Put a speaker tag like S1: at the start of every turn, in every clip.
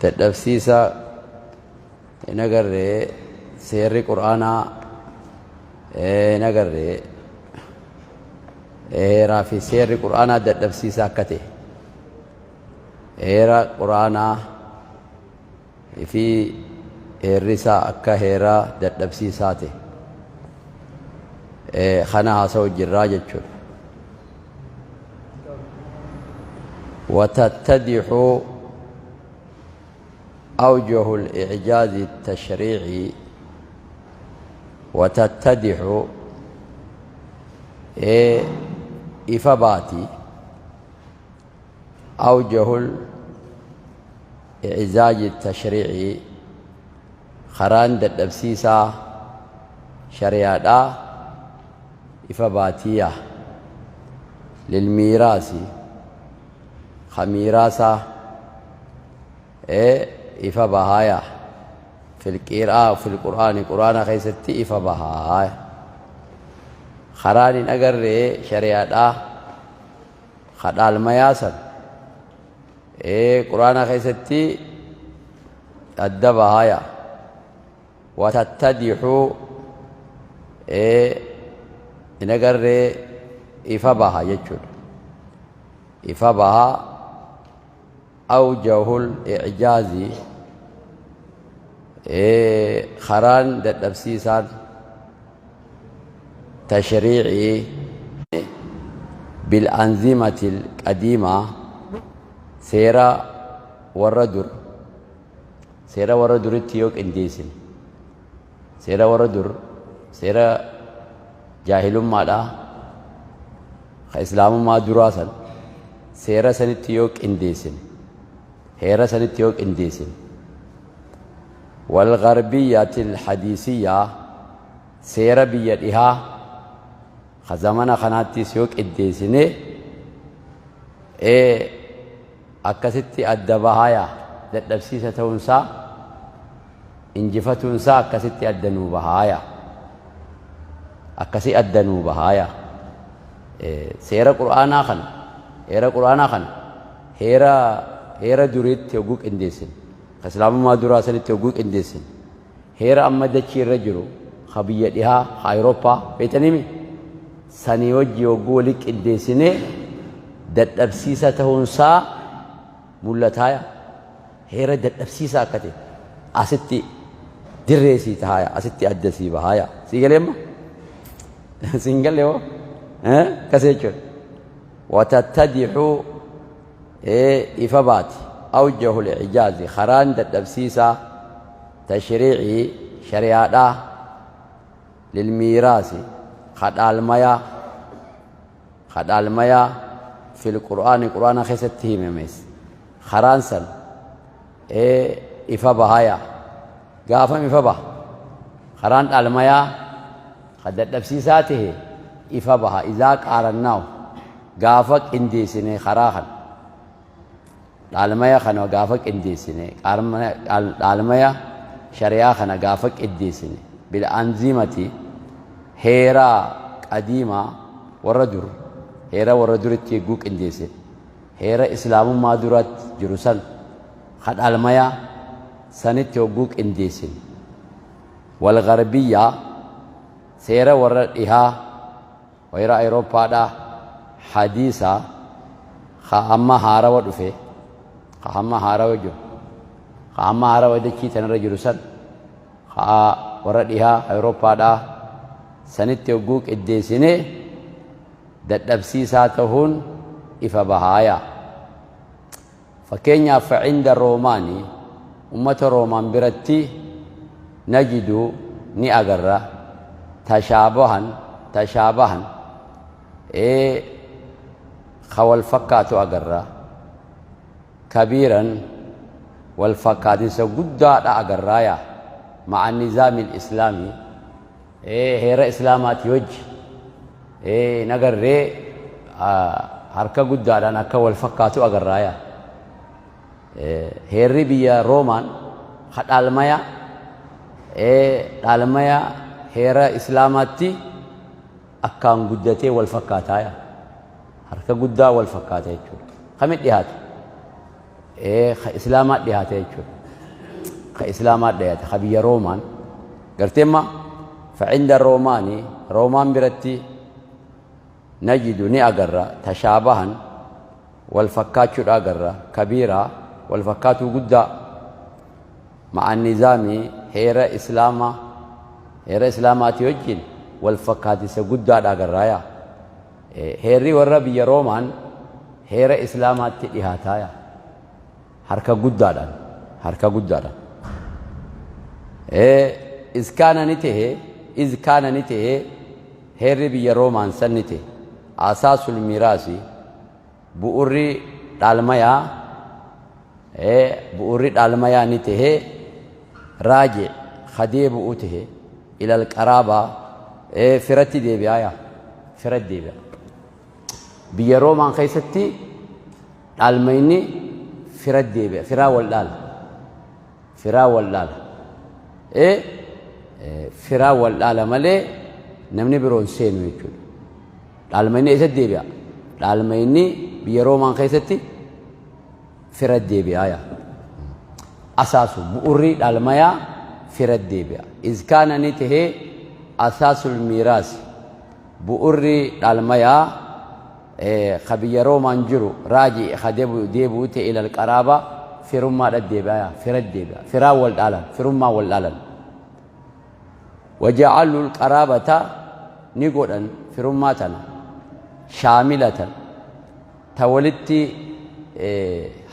S1: Dadhabsiisa hin agarree seerri Qur'aanaa hin agarree heeraa fi seerri Qur'aanaa dadhabsiisa akka ta'e heera Qur'aanaa fi heerri isaa akka heera dadhabsiisaa ta'e kana haasa'u jirraa jechuudha. وتتضح أوجه الإعجاز التشريعي وتتضح إيه إفباتي أوجه الإعجاز التشريعي خران دبسيسا شريعة ifa baatiya lilmiiraasi ka miiraasaa ee ifa bahaaya fil qiraa fil qur'aani qur'aana keessatti ifa bahaaya karaan hin agarree shari'aadhaa ka dhaalmayaa san ee qur'aana keessatti adda bahaaya Watattadixu ee hin agarree ifa baha jechuudha. Ifa baha awjahul icjaazi ee karaan dadhabsiisaan tashriicii bil anzimatil qadiimaa seera warra dur Seera warra duritti yoo qindeessine, seera warra dur, seera jaahilummaadhaa, ka islaamummaa duraa san, seera sanitti yoo qindeessine, heera sanitti yoo qindeessine, walgarbiyyatil hadiisiyyaa, seera biyya dhihaa, ka zamana kanaattis yoo qindeessine, ee Akkasitti adda bahaya dadhabsiisa ta'uunsaa injifatuunsaa akkasitti adda nuu bahaaya. Akkasi adda nuu bahaaya. Seera Qur'aanaa kana heera Qur'aanaa kana heera heera duriitti hogguu qindeessine ka islaamummaa duraa sanitti hogguu qindeessine heera amma dachii irra jiru ka biyya dhihaa ka Awurooppaa beektaniimi sanii wajji hogguu wali qindeessinee dadhabsiisa ta'uunsaa mul'ataaya. Heera dadhabsiisaa akka ta'e asitti dirree sii tahaaya asitti adda sii bahaaya. Sii galee amma? Siin galee hoo? Akkas jechuudha. Watattadixu ifa baati awjahul ijaazi karaan dadhabsiisaa tashriicii shari'aadhaa lilmiiraasi ka dhaalmayaa ka dhaalmayaa fil qur'aani qur'aana keessatti himames karaan san ee ifa bahaya gaafam ifa baha karaan dhaalmayaa ka dadhabsiisaa tahe ifa baha izaa qaarannaahu gaafa qindeessine karaa kana Dhaalmaya kana gaafa qindeessine, dhaalmaya shari'aa kana gaafa qindeessine, bil anzimati heera qadiimaa warra dur, heera warra duritti egguu qindeessine, heera islaamummaa duratti jiru san, ka dhaalmaya sanitti hogguu qindeessine, wal garbiyyaa seera warra dhihaa, Wayra Ayrooppaadha hadiisa ka amma haarawa dhufe ka hamma haarawa jiru ka amma haarawa dachii tanarra jiru san ka warra dhihaa Ayrooppaadha sanitti hogguu qiddeessine dadhabsiisaa tahuun ifa bahaaya. Fakkeenyaaf facinda Roomaani ummata Roomaan biratti najidu ni agarra tashaabahan tashaabahan ee ka wal fakkaatu agarra kabiiran wal fakkaatinsa guddaadha agarraaya ma'a nizaamil islaamii ee heera islaamaati wajji ee hin agarree harka guddaadhaan akka wal fakkaatu agarraaya. Heerri biyya Roomaan ka dhaalmaya ee dhaalmaya heera islaamaatti akkaan guddatee wal fakkaataaya. Harka guddaa wal fakkaata jechuudha. Kamit dhihaata? Ka Islaamaa dhihaate jechuudha. Ka Islaamaa dhihaate ka biyya Roomaan. Gartee amma facinda Roomaani, Roomaan biratti najidu ni agarra, tashaabahan wal fakkaachuudha agarra, kabiiraa wal fakkaatuu guddaa, ma'a nizaamii heera Islaamaa, heera Islaamaatii wajjin wal fakkaatisa guddaadha agarraa yaa. Heerri warra biyya Roomaan heera Islaamaatti dhihaataa yaa. Harka guddaadhaan, harka guddaadhaan. Iskaana ni ta'e, iz kaana ni ta'e, heerri biyya Roomaan san ni ta'e. Asaasul miraasi, bu'urri dhaalmayaa, bu'urri dhaalmayaa ni ta'e, raaji ka deebi'u ta'e, ilal qaraabaa, firatti deebi'aa yaa, firatti deebi'a. Biyya Roomaan keessatti dhaalmayni firatti deebi'a, firaa wal dhaala. Firaa wal dhaala. Firaa wal dhaala malee namni biroon seenu jechuudha. Dhaalmayni eessatti deebi'a? Dhaalmayni biyya Roomaan keessatti firatti deebi'a yaa. Asaasu bu'urri dhaalmayaa firatti deebi'a. Izkaana ni tahee asaasul miiraasi bu'urri dhaalmayaa ka biyya Roomaan jiru raaji ka deebi'u ta'e ilal qaraabaa firummaadha deebi'a yaa, firatti deebi'a. Firaa wal dhaalan, firummaa wal dhaalan. Waja'alul qaraabata ni godhan firummaa tana shaamilatan ta walitti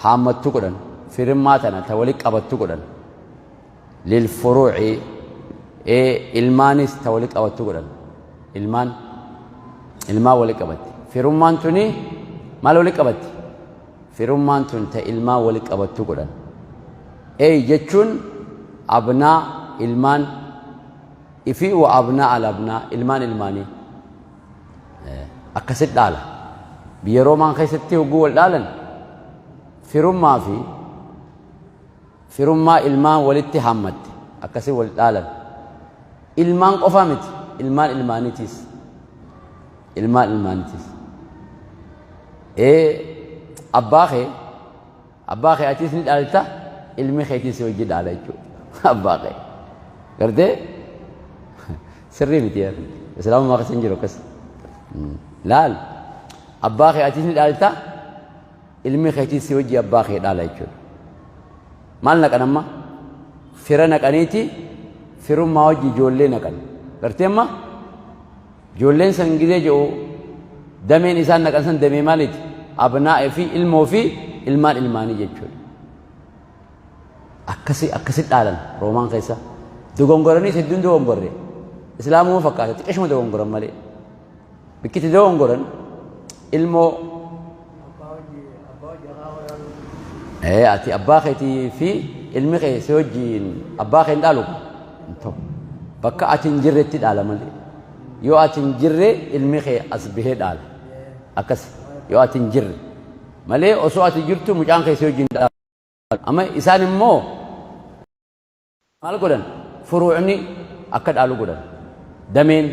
S1: haammattu godhan, firummaa tana ta walitti qabattu godhan, lil furuuci ilmaanis ta walitti qabattu godhan, ilmaan ilmaan walitti qabatti. Firummaan tuni maal walitti qabatti? Firummaan tun ta ilmaan walitti qabattu godhan. Jechuun abnaa ilmaan ifi wa abnaa al abnaa ilmaan ilmaanii akkasit dhaala. Biyya Roomaan keessatti hogguu wal dhaalan firummaa fi firummaa ilmaan walitti haammatte akkasi wal dhaalan. Ilmaan qofaa miti, ilmaan ilmaaniitiis, ilmaan ilmaaniitiis. Abbaa kee, abbaa kee atiis ni dhaalta, ilmi keetiis hojii dhaala jechuudha. Abbaa kee gartee sirrii miti yaa Islaamummaa keessa hin jiru akkas. Laal, abbaa kee atiis ni dhaalta, ilmi keetiis hojii abbaa kee dhaala jechuudha. Maal naqan amma? Fira naqaniiti, firummaa hojii ijoollee naqan. Gartee amma ijoolleen san gizee jedhu dameen isaan naqan san damee maaliiti? Abnaa fi ilmoo fi ilmaan ilmaanii jechuudha. Akkasi akkasi dhaalan Roomaan keessa. Dogongoraniis hedduun dogongorre. Islaamuma fakkaata, xiqqishuma dogongoran malee. Bikkitti dogongoran ilmoo ati abbaa keetii fi ilmi kee si wajjiin abbaa kee hin dhaalu hin ta'u. Bakka ati hin jirretti dhaala malee. Yoo ati hin jirre ilmi kee as bahee dhaala. Akkas yoo ati hin jirre malee osoo ati jirtu mucaan kee si wajjiin dhaala. Amma isaan immoo maal godhan? Furuucni akka dhaalu godhan. Dameen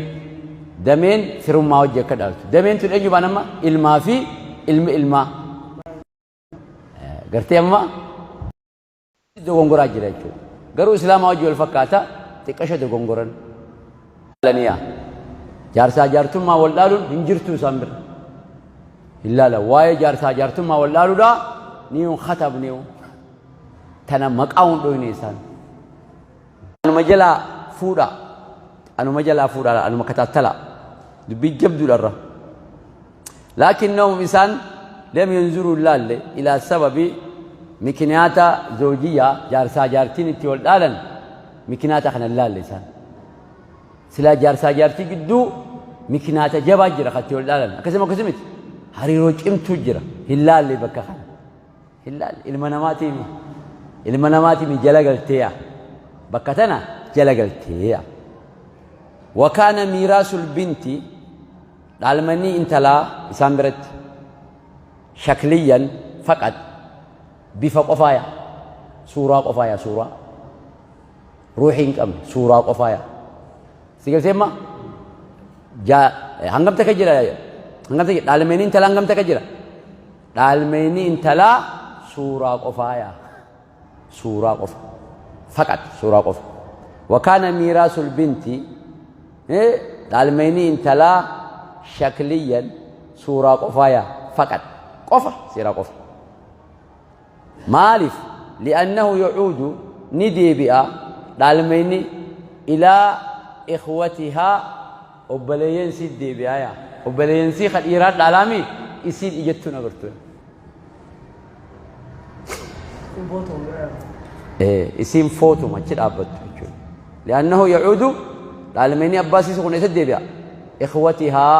S1: dameen firummaa wajji akka dhaaltu. Dameen tun eenyu baan amma? Ilmaa fi ilmi ilmaa. Gartee amma dogongoraa jira jechuudha. Garuu Islaamaa wajji wal fakkaata, xiqqasha dogongoran. Laniyaa. Jaarsaa jaartummaa wal dhaaluun hin jirtu isaan bira. Hin laala waa'ee jaarsaa jaartummaa wal dhaaluudhaa ni hin katabne, tana maqaa hin dhoyne isaan. Anuma jalaa fuudhaa. Anuma jalaa fuudhaa, anuma kataattalaa. Dubbii jabduudha irra. Laakinnahum isaan lam yanzuruu laalle ilaa sababi mikinaata zawjiyyaa jaarsaa jaartiin itti wal dhaalan, mikinaata kana laalle isaan. Silaa jaarsaa jaartii gidduu mikinaata jabaa jira kan itti wal dhaalan. Akkasuma akkasuma miti. Hariiroo cimtuu jira. Hin laalle bakka kana. Hin laalle ilma namaatiin, ilma namaatiin jala galteeya. Bakka tana jala galteeya. Wakaana miiraasul binti dhaalmanii intalaa isaan biratti shakliyyan faqat bifa qofaaya, suuraa qofaaya, suuraa ruuxii hin qabne, suuraa qofaaya. Si galtee amma hangam takka jira, hangam takka dhaalmanii intalaa hangam takka jira? Dhaalmeyni intalaa suuraa qofaaya. Suuraa qofa. Faqat suuraa qofa. Wakaana miiraasul binti, dhaalmeyni intalaa shakliyyan suuraa qofaaya. Faqat qofa, seeraa qofa. Maaliif? Li'annahu yacuudu, ni deebi'a dhaalmeyni, ilaa ikhwatihaa, obboleeyyan isii deebi'a yaa. Obboleeyyan isii ka dhiiraa dhaalaami, isiin ijattuun agartu. Isiin footuma achi dhaabbattu jechuudha. Li'annahu yacuudu, dhaalmeyni abbaa isii kun eessa deebi'a? Ikhwatihaa,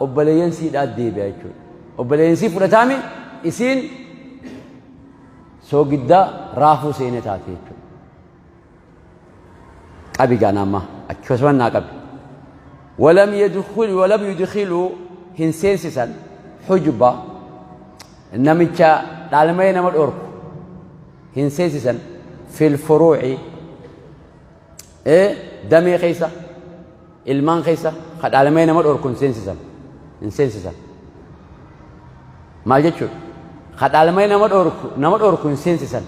S1: obboleeyyan isiidhaa deebi'a jechuudha. Obboleeyyan isii fudhataami, isiin soogidda raafuu seene taate jechuudha. Qabi gaana amma akkasumas naa qabi. Walam yadkhul, walam yudkhiluu, hin seensisan, hujba, namicha dhaalmee nama dhorku hin seensisan, fil furuuci, damee keessa, ilmaan keessa ka dhaalmee nama dhorku hin seensisan, hin seensisan. Maal jechuudha? Ka dhaalmee nama dhorku hin seensisan.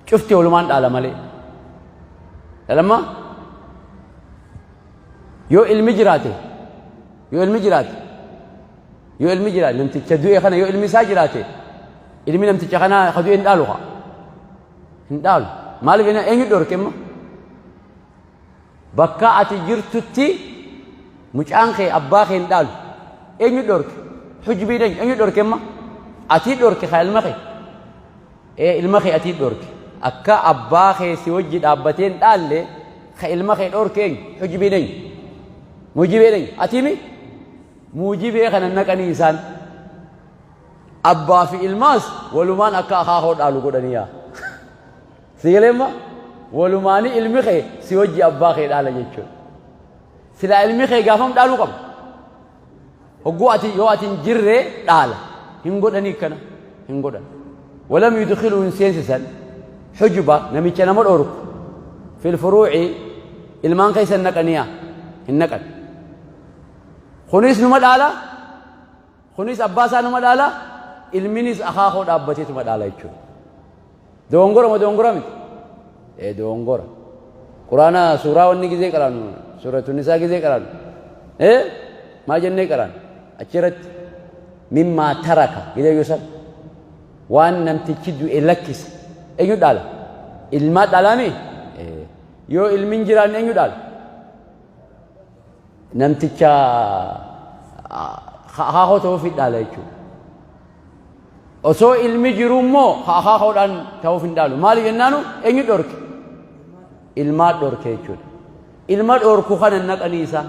S1: Cufti walumaan dhaala malee. Dhalama yoo ilmi jiraate, namticha du'e kana yoo ilmi isaa jiraate, ilmi namticha kanaa ka du'e hin dhaalu, haa hin dhaalu. Maaliif? Inni eenyu dhorke? Imma bakka ati jirtutti mucaan kee abbaa kee hin dhaalu. Eenyu dhorke? Hujbii eenyu? Eenyu dhorke? Imma atii dhorke kaa ilma kee. Ee, ilma kee atii dhorke. Akka abbaa kee si wajji dhaabbatee hin dhaalle ka ilma kee dhorke eenyu? Hujbiin eenyu? Muujibeen eenyu? Atiimi muujibee kana naqanii isaan abbaa fi ilmaas walumaan akka akaakoo dhaalu godhanii yaa. Si galeemma, walumaanii ilmi kee si wajji abbaa kee dhaala jechuudha. Silaa ilmi kee gaafam dhaaluu qaba. Hogguu ati, yoo ati hin jirre dhaala. Hin godhanii, kana hin godhan. Walam yudkhiluu, hin seensisan, hujuba, namicha nama dhorku, fil furuuci, ilmaan keessa hin naqaniya, hin naqan. Kunis numa dhaala, kunis abbaa isaa numa dhaala, ilminis akaakoo dhaabbateetuma dhaala jechuudha. Dogongora moo dogongora miti? Ee, dogongora. Quraana suuraa wanni gizee qaraanu, suuratu Nisaa gizee qaraanu, ee, maal jennee qaraanu? Achirratti mimmaa taraka gizee yoo san waan namtichi du'e lakkise eenyu dhaala? Ilmaa dhaalaami? Yoo ilmi hin jiraanne eenyu dhaala? Namticha akaakoo ta'uufi dhaala jechuudha. Osoo ilmi jiru immoo akaakoodhaan ta'uuf hin dhaalu. Maali jennaanu, eenyu dhorke? Ilmaa dhorke jechuudha. Ilma dhorku kana naqanii isaa.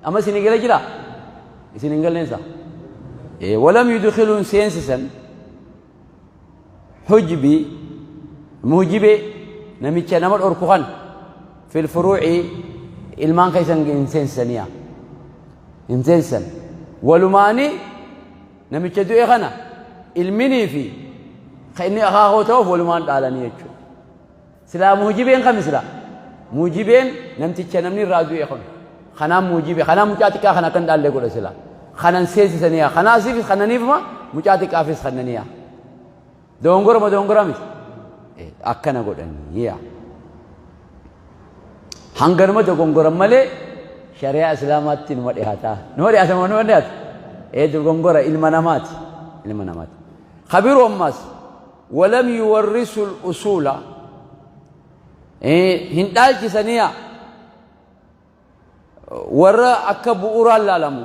S1: Amma isin gala jira? Isin hin galleensa? Walam yudkhiluun seensisan hujbii, muujibee, namicha nama dhorku kana, fil furuuci, ilmaan keessan hin seensisaniya. Hin seensisan. Walumaanii namicha du'e kana ilminii fi ka inni akaakoo ta'uuf walumaan dhaalanii jechuudha. Silaa muujibeen kami silaa? Muujibeen namticha namni irraa du'e kun. Kanaan muujibe, kanaan mucaa xiqqaa kana akka hin dhaalle godha silaa. Kanan seensisaniya. Kanaasiifis kananiifuma, mucaa xiqqaafis kananiya. Dogongora moo dogongora miti? Akkana godhanii. Hanganuma dogongoran malee shari'aa Islaamaatti numa dhiyaata. Numa dhiyaata moo numa dhiyaata? Ee, dogongora ilma namaati. Ilma namaati. Kabiru ammas walam yuwarrisu usuula, hin dhaalchisaniya warra akka bu'uuraan laalamu,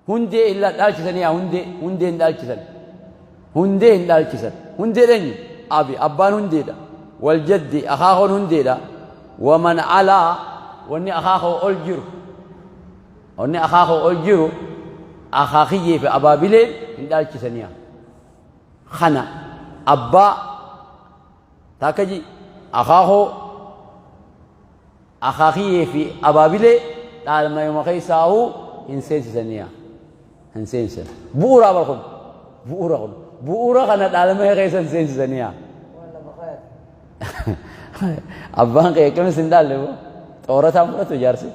S1: hundee hin dhaalchisaniya, hundee hin dhaalchisan, hundee hin dhaalchisan. Hundee eenyu? Abi, abbaan hundeedha. Waljaddi, akaakoon hundeedha. Waman alaa, wanni akaakoo ol jiru, wanni akaakoo ol jiru, akaakiyyee fi abaabileen hin dhaalchisaniya. Kana abbaa taakkaji, akaakoo, akaakiyyee fi abaabilee dhaalmayuma keessaahuu hin seensisaniya, hin seensisan. Bu'uura bar kun, bu'uura kun, bu'uura kana dhaalmaya keessa hin seensisaniya. Abbaan kee akkamis hin dhaalle moo xoorataan fudhatu jaarsi.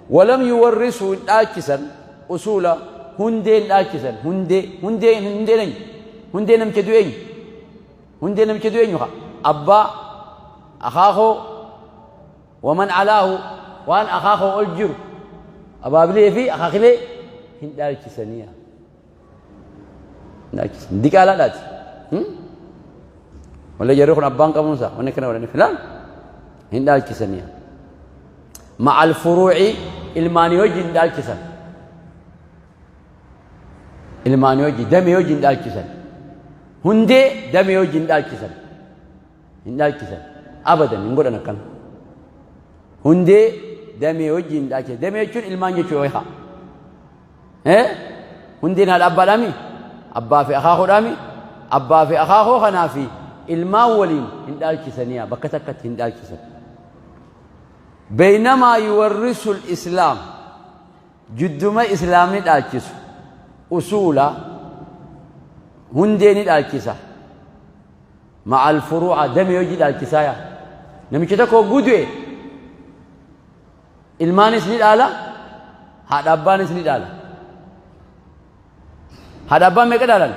S1: Walam yuwarrisuu, hin dhaalchisan, usuula Hundee hin dhaalchisan. Hundee hundee hundee eenyu? Hundee namicha du'e eenyu? Hundee namicha du'e eenyu haa? Abbaa, akaakoo, waman alaahu, waan akaakoo ol jiru, abaabilee fi akaakilee hin dhaalchisanii. Hin dhaalchisan. Diqaalaadhaati. Wallee jarri kun abbaan qabuunsa wanni kana godhaniif laal hin dhaalchisanii. Ma'al furuuci, ilmaanii wajjin hin dhaalchisan. Ilmaanii wajjin, damee wajjin hin dhaalchisan. Hundee damee wajjin hin dhaalchisan. Hin dhaalchisan. Abadan hin godhan akkana. Hundee damee wajjin hin dhaalchisan. Damee jechuun ilmaan jechuu yoo haa. Hundeen haadha abbaadhaami? Abbaa fi akaakoodhaami? Abbaa fi akaakoo kanaa fi ilmaan waliin hin dhaalchisanii, bakka takkatti hin dhaalchisan. Beeynamaa yuwarrisul islaam, jidduma islaamni dhaalchisu, usuula, hundee ni dhaalchisa. Ma'al furuu'a, damee hojii dhaalchisaa yaa. Namicha tokko hogguu du'e ilmaanis ni dhaala, haadha abbaanis ni dhaala. Haadha abbaan meeqa dhaalan?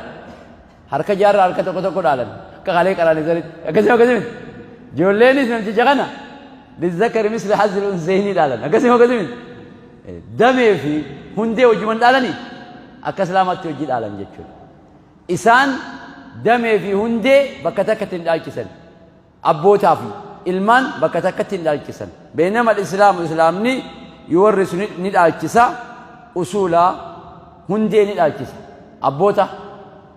S1: Harka jaarraa harka tokko tokko dhaalan. Akka kalee qaraanii sanitti. Akkasuma akkasuma. Ijoolleenis namticha kana lizzakari misli hazzil unsayni dhaalan. Akkasuma akkasuma. Damee fi hundee wajjuman dhaalanii akka islaamaatti hojii dhaalan jechuudha. Isaan damee fi hundee bakka takkatti hin dhaalchisan. Abbootaa fi ilmaan bakka takkatti hin dhaalchisan. Beeynama islaamu, islaamni yuwarrisu, ni dhaalchisa, usuula, hundee ni dhaalchisa.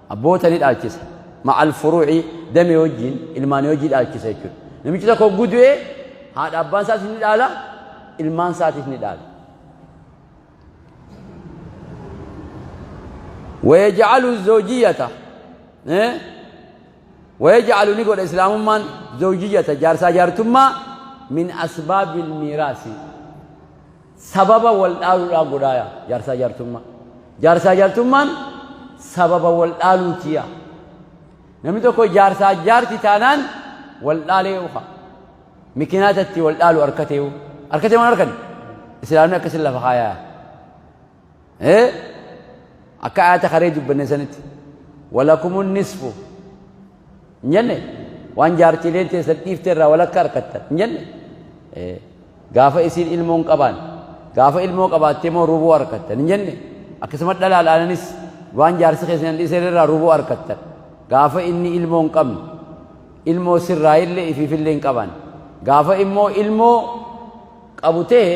S1: Abboota ni dhaalchisa. Ma'al furuuci, damee wajjin, ilmaanii wajjin dhaalchisa jechuudha. Namichi tokko hogguu du'ee haadha abbaan isaatis ni dhaala, ilmaan isaatis ni dhaala. Wayaj'alu zawjiyata, wayaj'alu, ni godha islaamummaan, zawjiyata, jaarsaa jaartummaa, min asbaabil miiraasi, sababa wal dhaaluudhaan godhaaya. Jaarsaa jaartummaa, jaarsaa jaartummaan sababa wal dhaaluutiya. Namni tokko jaarsaa jaarti taanaan wal dhaalee uka mikinaatatti wal dhaalu harkateewu harkatee waan harkan islaamni akkasin lafa kaayaa. Akka ayata karee dubbanne sanitti, walakumun nisfu hin jenne, waan jaartiileen teessan dhiifte irraa walakka harkattan hin jenne. Gaafa isiin ilmoo hin qabaan, gaafa ilmoo qabaattee immoo rubuu harkattan hin jenne. Akkasuma dhalaadhaanis waan jaarsi keessan dhiisee irraa rubuu harkattan, gaafa inni ilmoo hin qabne, ilmoo sirraa illee ifiifillee hin qaban, gaafa immoo ilmoo qabu ta'e.